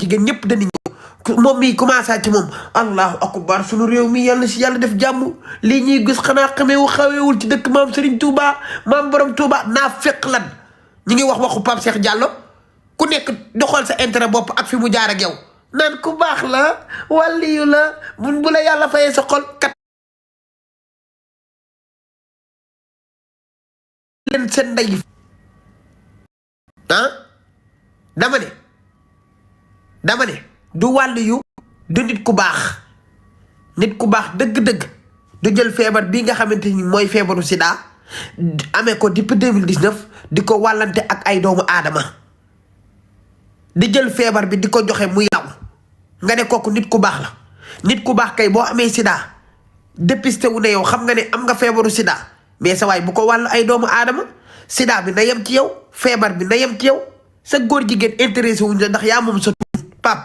jigéen ñëpp dañuy ñëw moom mii commencé ci moom allahu akbar sunu réew mi yàlla si yàlla def jàmm lii ñuy gis xanaa xaweewul ci dëkk maam Serigne Touba maam borom Touba naa fekk lan ñi ngi wax waxu Pape Cheikh Diallo ku nekk doxal sa intérêt bopp ak fi mu jaar ak yow naan ku baax la wàlliyu la bu la yàlla fayee sa xol kat leen seen ndey dama ne du wàlliyu du nit ku baax dëgg-dëgg du jël feebar bii nga xamante ni mooy feebaru sida amee ko depuis 2019 di ko wàllante ak ay doomu aadama di jël feebar bi di ko joxe muy law nga ne kooku nit ku baax la nit ku baax kay boo amee sida dépisté wu ne yow xam nga ne am nga feebaru sida mais sa waay bu ko wàll ay doomu aadama sida bi na yem ci yow feebar bi na yem ci yow sa góor jigéen intéressé wuñ la ndax yaa moom sa tuur pap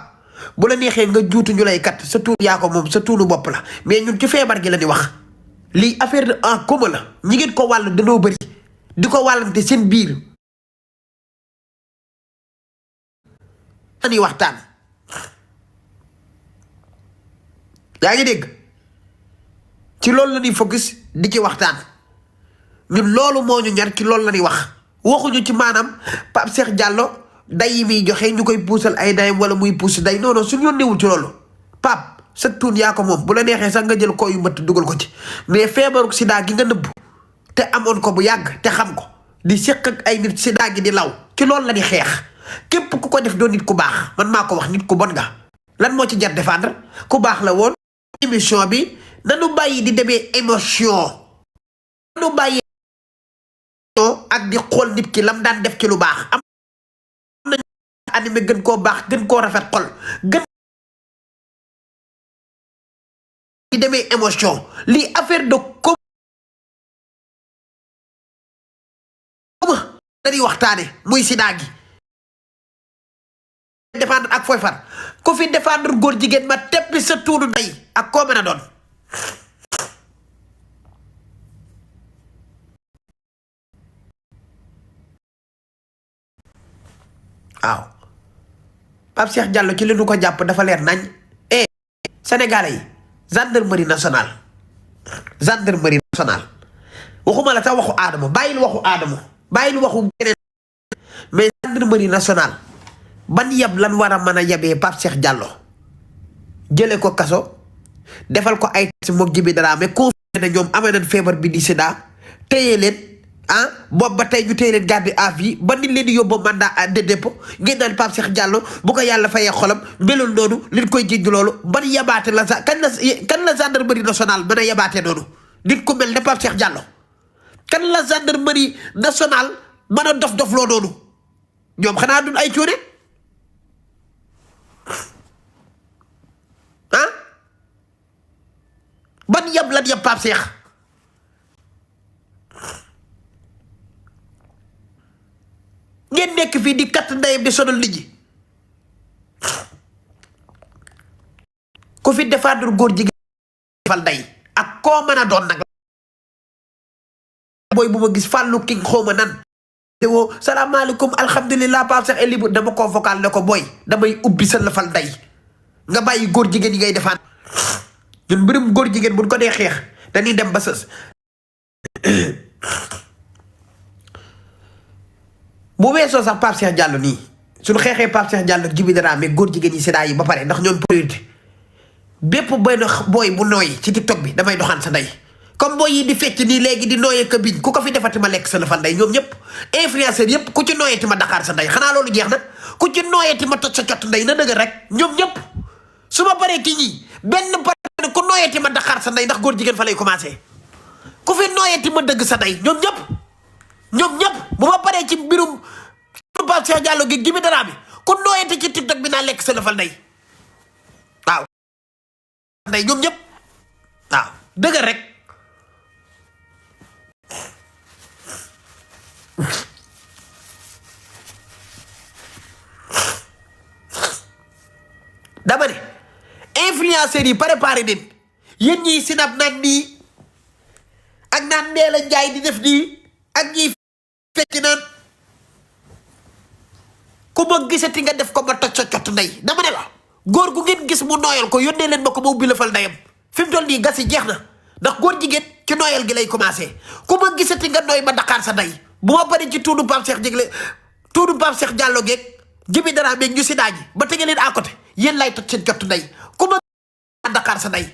bu la neexee nga juutu ñu lay kat sa tuur yaa ko moom sa tuuru bopp la mais ñun ci feebar gi la di wax lii affaire de en commun la ñi ngeen ko wàll danoo bëri di ko wàllante seen biir dañuy waxtaan yaa ngi dégg ci loolu la ñuy focus di ci waxtaan ñun loolu moo ñu ñor ci loolu la ñuy wax waxuñu ci maanaam Pape Cheikh Diallo day yi muy joxe ñu koy puusal ay dayam wala muy puus day non non suñu yoon newul ci loolu Pape sa tuun yaa ko moom bu la neexee sax nga jël ko yu mbëtt dugal ko ci mais feebaru sida gi nga nëbb te amoon ko bu yàgg te xam ko di seq ak ay nit sida gi di law ci loolu la di xeex képp ku ko def doo nit ku baax man maa ko wax nit ku bon nga lan moo ci jar défendre ku baax la woon émission bi nanu bàyyi di demee émotion nanu bàyyi ak di xool nit ki lam daan def ci lu baax am nañu animé gën koo baax gën koo rafet xol gën di demee émotion lii affaire de comme dañuy waxtaane muy sida gi défendre ak fooy far ku fi défendre góor jigéen ma teppi sa tuunu ndey ak koo mën a doon waaw Pape Cheikh Diallo ci li nu ko jàpp dafa leer nañ Sénégalais yi gendarmerie nationale waxuma la sax waxu aadama bàyyil waxu aadama bàyyil waxu keneen mais gendarmerie nationale ban yab lan war a mën a yabee Pape Cheikh Diallo jële ko kaso defal ko ay test mook Djiby Dramé confirmé ne ñoom amee nañ feebar bi di sida téye leen boobu ba tey ñu téye leen garde à vue ba nit leen di yóbbu mandat de dépôt ngeen naan Pape Cheikh Diallo bu ko yàlla fayee xolam melul noonu liñ koy jéggi loolu ban yabaate la sa kan la gendarmerie nationale mën a yabaate noonu nit ku mel ne Pape Cheikh Diallo kan la gendarmerie nationale mën a dof loo noonu ñoom xanaa dun ay cuune ban yab lan yab Pape Cheikh ngeen nekk fii di katt ndeyam di sonal nit ñi ku fi défendre góor jigéen defal ndey ak koo mën a doon nag booy bu ma gis fàllu king xawma nan te woo salaamaaleykum alhamdulilah Pape Cheikh est libre dama ko vocal ne ko booy damay ubbi sa lafal ndey nga bàyyi góor jigéen yi ngay défendre ñun mbirum góor jigéen buñ ko dee xeex dañuy dem ba sës bu weesoo sax Pape Cheikh Diallo nii suñu xeexee Pape Cheikh Diallo Djiby Dramé góor jigéen yi sida yi ba pare ndax ñoom priorité bépp benn booy bu nooyi ci TikTok bi damay doxaan sa ndey comme booy yi di fecc nii léegi di nooyee ka biñ ku ko fi defati ma lekk sa lafal ndey ñoom ñëpp influenceur yëpp ku ci nooyeeti ma Dakar sa ndey xanaa loolu jeex na ku ci nooyeeti ma toj sa cot ndey na dëgg rek ñoom ñëpp su ma paree kii ñii benn pare ku nooyeeti ma Dakar sa ndey ndax góor jigéen fa lay commencé ku fi nooyeeti ma dëgg sa ndey ñoom ñëpp bu ma paree ci mbirum Pape Cheikh Diallo gi Djiby Dramé ku nooyeeti ci TikTok bi naa lekk sa lafal ndey waaw ndey ñoom ñëpp waaw dëgg rek dama ne influenceurs yi préparé leen yéen ñii sinap naan nii ak naan nee la njaay di def nii ak ñiy fekk naan ku ma gisati nga def ko ma toj sa cot ndey dama ne la góor gu ngeen gis mu nooyal ko yónnee leen ma ko ma ubbi la fal ndeyam fi mu toll nii gas yi jeex na ndax góor jigéen ci nooyal gi lay commencé ku ma gisati nga nooy ma Dakar sa ndey bu ma bari ci tuudu Pape Cheikh jégle tuudu Pape Cheikh Diallo geeg jibi dara meeg ñu si daaji ba tege leen à côté yéen lay toj seen jottu ndey ku ma Dakar sa ndey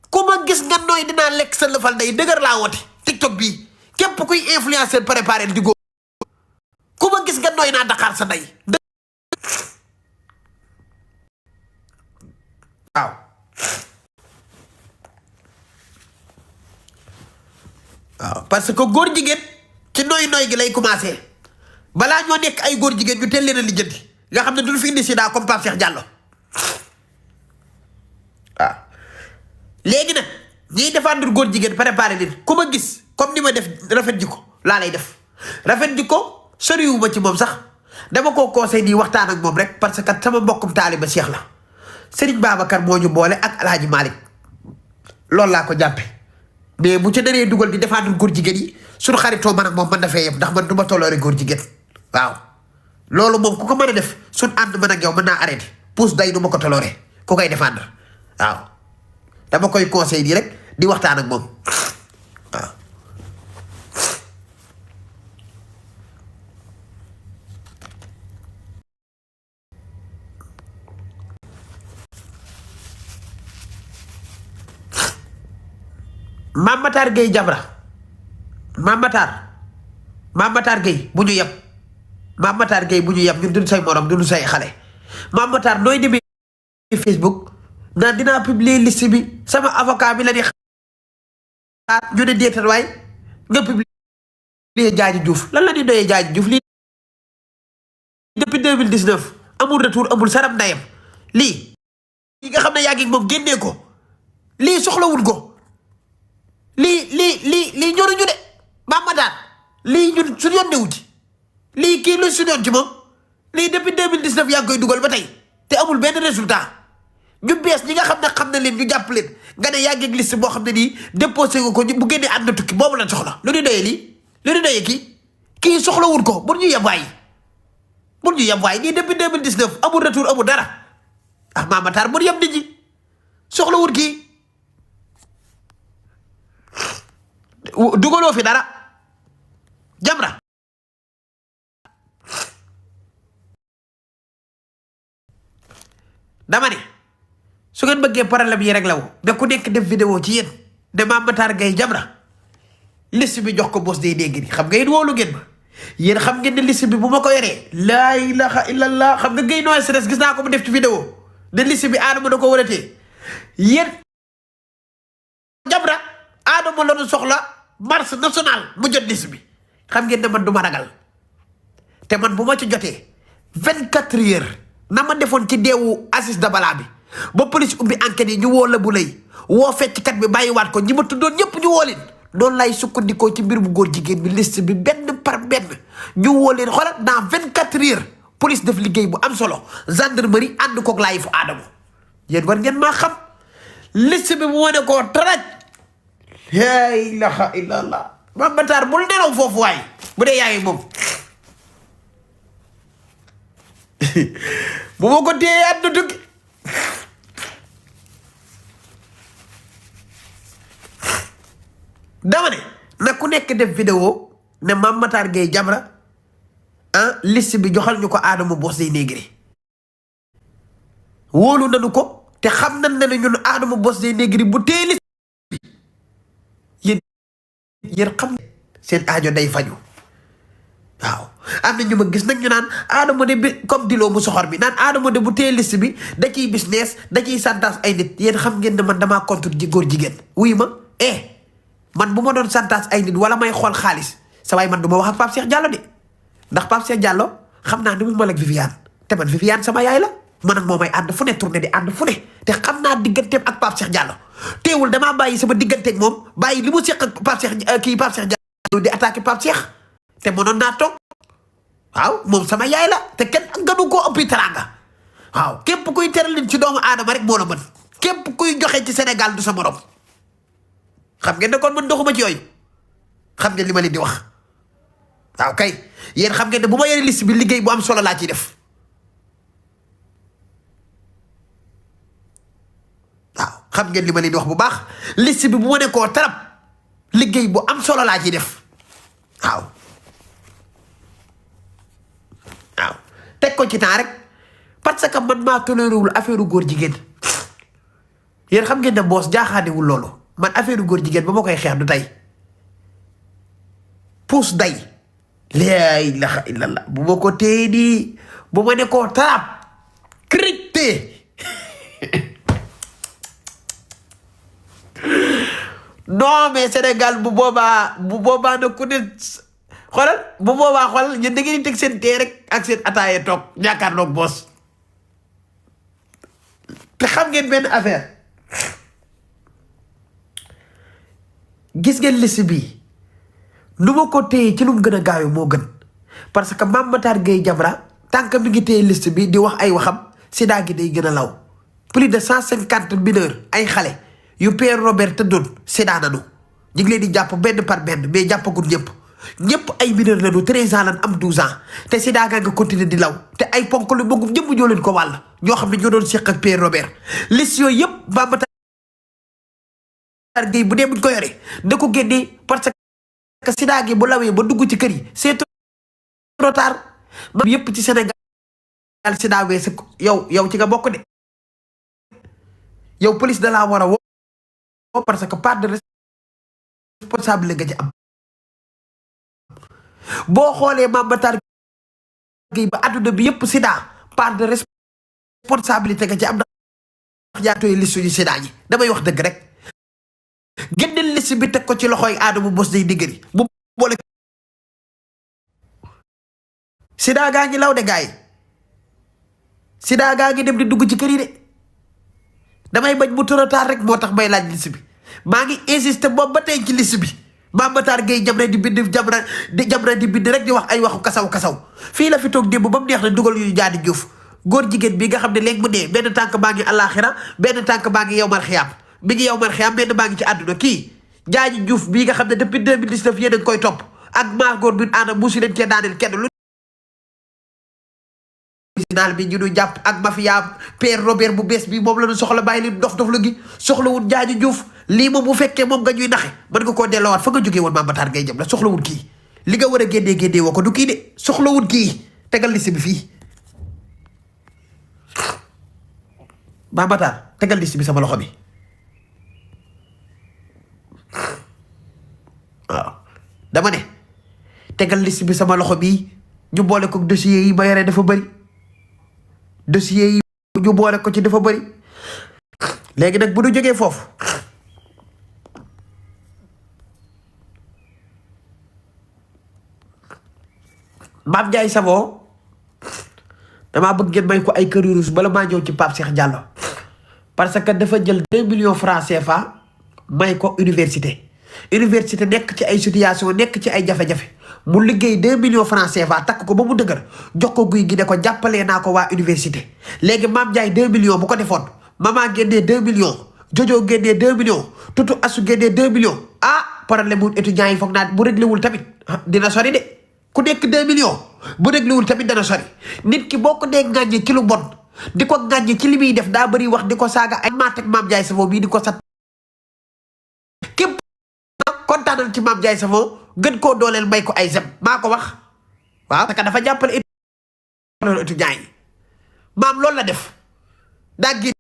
ku ma gis nga nooy dinaa lekk sa lëfal ndey dëgër laa woote TikTok bii képp kuy influenceur préparé di góor ku ma gis nga nooy naa Dakar sa ndey waaw parce que góor jigéen ci nooy gi lay commencé balaa ñoo nekk ay góor jigéen ñu teel leen a lijjanti nga xam ne duñu fi indi sida comme Pape Cheikh Diallo waaw léegi nag ñiy défendre góor jigéen préparé leen ku ma gis comme ni ma def rafet jikko laa lay def rafet jikko soriwuma ci moom sax dama koo conseil di waxtaan ak moom rek parce que sama mbokkum taaliba Cheikh la Serigne Babacar moo ñu boole ak El Hadj Malick loolu laa ko jàppe mais bu ca naree dugal di défendre góor jigéen yi suñu xaritoo man ak moom mën na fee yem ndax man du ma tolloore góor jigéen waaw loolu moom ku ko mën a def suñ ànd man ak yow mën naa arrêté pousse day du ma ko tolloore ku koy défendre waaw dama koy conseil di rek di waxtaan ak moom waaw Mame Matar Gueye Jamra Mame Matar Gueye bu ñu yeb Mame Matar Gueye bu ñu yeb ñun duñ say morom duñ say xale Mame Matar nooy demee Facebook naan dinaa publier liste bi sama avocat bi la di xaar ñu ne déetal waay nga publier Diadji Diouf lan la di doyee Diadji Diouf lii depuis 2019 amul retour amul saram ndayam lii nga xam ne yaa ngi moom génnee ko lii soxlawul ko lii ñoruñu de Mame Matar lii ñun suñu yoon newu ci lii kii lu suñu yoon ci moom lii depuis 2019 yaa ngi koy dugal ba tey te amul benn résultat ñu bees ñi nga xam ne leen ñu jàpp leen nga ne yaa ngi liste boo xam ne nii déposé nga ko bu génnee àdduna tukki boobu lañ soxla lu ñu doyee lii lu ñu doyee kii soxlawul ko bur ñu yem waay lii depuis 2019 amul retour amul dara ah Mame Matar bur yem nit ñi soxlawul kii dugaloo fi dara Jamra dama ne su ngeen bëggee problème yi rek la ne ku nekk def vidéo ci yéen ne Mame Matar Gueye Jamra liste bi jox ko Boss Day dégg ni xam nga yéen woolu ngeen ma yéen xam ngeen ne liste bi bu ma ko yoree laa ilaha illallah xam nga Gueye no stress gis naa ko mu def ci vidéo ne liste bi Adama da ko war a téye yéen Jamra Adama la ñu soxla marche nationale mu jot liste bi xam ngeen ne man du ma ragal te man bu ma ci jotee 24 heures na ma defoon ci deewu Aziz Dabala bi ba police ubbi enquête yi ñu woo la bu lay woo fecckat bi bàyyiwaat ko ñi ma tuddoon ñëpp ñu woo leen noonu lay sukkandikoo ci mbir bu góor jigéen bi liste bi benn par benn ñu woo leen xoolal dans 24 heures police def liggéey bu am solo gendarmerie ànd koog laay fu Adama yéen war ngeen maa xam liste bi mu wane koo taraj la ilaha illallah Mame Matar bul nelaw foofu waay bu dee yaay moom bu ma ko téye àdduna tukki dama ne na ku nekk def vidéo ne Mame Matar Gueye Jamra liste bi joxal ñu ko Adama Boss Day Negri wóolu nañu ko te xam nañ ne ñun Adama Boss Day Negri bu téye liste bi yéen xam seen aajo day faju waaw am na ñu ma gis nag ñu naan Adama de bi comme diloo mu soxor bi naan Adama de bu téye liste bi da ciy business da ciy santas ay nit yéen xam ngeen ne man damaa contre ji góor jigéen wuyu ma man bu ma doon santas ay nit wala may xool xaalis sa waay man du ma wax ak Pape Cheikh Diallo de ndax Pape Cheikh Diallo xam naa ni mu mel ak Viviane te man Viviane sama yaay la man ak moom ay ànd fu ne tourné di ànd fu ne te xam naa digganteem ak Pape Cheikh Diallo teewul damaa bàyyi sama digganteeg moom bàyyi li mu seq ak Pape Cheikh Pape Cheikh Diallo di attaqué Pape Cheikh te mënoon naa toog waaw moom sama yaay la te kenn gënu koo ëppi teranga waaw képp kuy teral ci doomu aadama rek moo la mën képp kuy joxe ci Sénégal du sa morom xam ngeen ne kon man doxuma ci yooyu xam ngeen li ma leen di wax waaw kay yéen xam ngeen ne bu ma yore liste bi liggéey bu am solo laa ciy def xam ngeen li ma leen di wax bu baax liste bi bu ma ne koo tarap liggéey bu am solo laa ciy def waaw teg ko ci temps rek parce que man maa toléréwul affaire góor jigéen yéen xam ngeen ne boos jaaxaanewul loolu man affaire góor jigéen ba ma koy xeex du tey puus day laa ilaha illallah bu ma ko téye nii bu ma ne koo tarap cricté non mais Sénégal bu boobaa na ku ne xoolal bu boobaa xoolal ñun da ngeen di teg seen tee rek ak seen ataaye toog jàkkaarloog boos te xam ngeen benn affaire gis ngeen liste bii lu ma ko téye ci lu mu gën a gaaw moo gën parce que Mame Matar Gueye Jamra tant que mi ngi téye liste bi di wax ay waxam sida gi day gën a law plus de 150 mineurs ay xale yu Pierre Robert tëddoon sida nanu ñu ngi leen di jàpp benn par benn mais jàppagul ñëpp ay mineurs lañu 13 ans lan am 12 ans te sida gaa nga continuer di law te ay ponk lu bëggum ñëpp ñoo leen ko wàll ñoo xam ne ñoo doon seq ak Pierre Robert liste yooyu yëpp Mame Matar Gueye bu dee buñ ko yore da ko génnee parce que sida gi bu lawee ba dugg ci kër yi c'est trop tard ma yëpp ci Sénégal sida wees yow ci nga bokk de yow police da laa war a woo parce que part de responsable nga ci am boo xoolee Mame Matar Gueye ba adduna bi yëpp sida part de responsabilité nga ci am ndax yaatooy liste yu sida yi damay wax dëgg rek génneel liste bi teg ko ci loxoy Adama Bos day diggari bu boole sida gaa ngi law de gaay sida gaa ngi dem di dugg ci kër yi de damay bañ mu torotaar rek moo tax may laaj liste bi maa ngi insisté boobu ba tey ci liste bi Mame Matar Gueye Jamra di bind Jamra di bind rek di wax ay waxu kasaw fii la fi toog démb ba mu neex na dugal yu jaadi Juuf góor jigéen bi nga xam ne léegi mu dee benn tànk baa ngi àllaaxira benn tànk baa ngi yowmal xiyaam mi ngi yowmal xiyaam benn baa ngi ci àdduna kii jaadi Juuf bii nga xam ne depuis 2019 yéen a ngi koy topp ak maa góor bi aana musi leen cee daaneel kenn lu naal bi ñu nu jàpp ak mafia Pierre Robert bu bees bi moom la ñu soxla bàyyi leen dof la gi soxlawul jaadi Juuf lii moom bu fekkee moom nga ñuy naxe mën nga koo delloowaat fa nga jógee woon Mame Matar Gueye Jamra soxlawul kii li nga war a génnee woo ko du kii de soxlawul kii tegal liste bi fii Mame Matar tegal liste bi sama loxo bi waaw dama ne tegal liste bi sama loxo bi ñu boole ko dossier yi ma yore dafa bëri dossier yi ñu boole ko ci dafa bëri léegi nag bu ñu jógee foofu Mame Ndiaye Savon damaa bëgg ngeen may ko ay kër yu ruus bala maa ñëw ci Pape Cheikh Diallo parce que dafa jël 2 millions francs CFA may ko université nekk ci ay situation nekk ci ay jafe-jafe mu liggéey 2 millions francs CFA takk ko ba mu dëgër jox ko guy gi ne ko jàppalee naa ko waa université léegi Mame Ndiaye 2 millions bu ko defoon maman génnee 2 millions Jojo génnee 2 millions Tutu Asu génnee 2 millions problème mu étudiants yi foog naa bu réglé wul tamit dina sori de ku nekk 2 millions bu réglé wul tamit dana sori nit ki boo ko dee ŋàññee ci lu bon di ko ŋàññee ci li muy def daa bëri wax di ko saaga ay maat ak Mame Ndiaye Savon bii di ko sat képp kontaanal ci Mame Ndiaye Savon gën koo dooleel may ko ay sem maa ko wax waaw parce que dafa jàppale étudiants yi maam loolu la def daa génn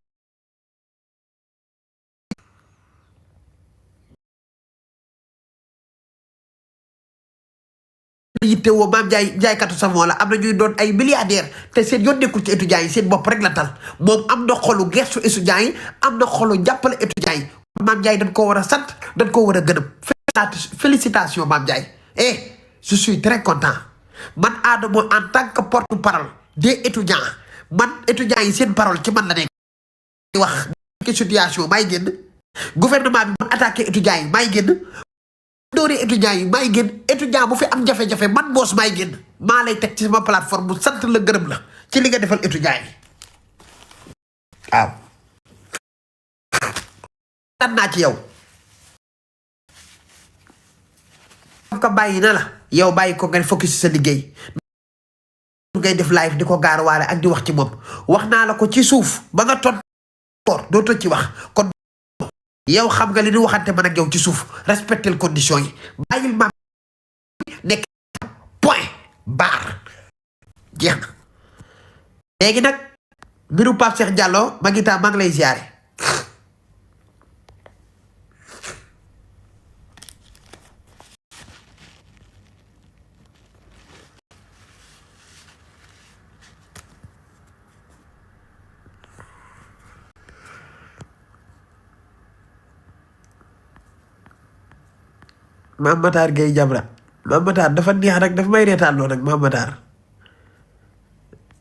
yitte woo Mame Ndiaye jaaykatu savon la am na ñuy doon ay milliardaire te seen yoon nekkul ci étudiants yi seen bopp rek la tal moom am na xolu gestu étudiants yi am na xolu jàppale étudiants yi Mame Ndiaye dañ koo war a sant dañ koo war a gërëm félicitations Mame Ndiaye je suis très content man Adamo en tant que porte-parole des étudiants man étudiants yi seen parole ci man la nekk di wax ci situation may génn gouvernement bi man attaqué étudiants yi may génn dooree étudiants yi may génn étudiant bu fi am jafe-jafe man boos may génn maa lay teg ci sama plateforme bu sant la gërëm la ci li nga defal étudiants yi waaw tan naa ci yow ko bàyyi na la yow bàyyi ko nga focus sa liggéey ngay def live di ko gaarwaale ak di wax ci moom wax naa la ko ci suuf ba nga tontoor doo ci wax kon yow xam nga li ñu waxante man ak yow ci suuf respectel condition yi bàyyil maam nekk point barre jeex na léegi nag mbiru Pape Cheikh Diallo Maguita maa ngi lay ziare Mame Matar Gueye Jamra Mame Matar dafa neex rek dafa may reetaan loo nag Mame Matar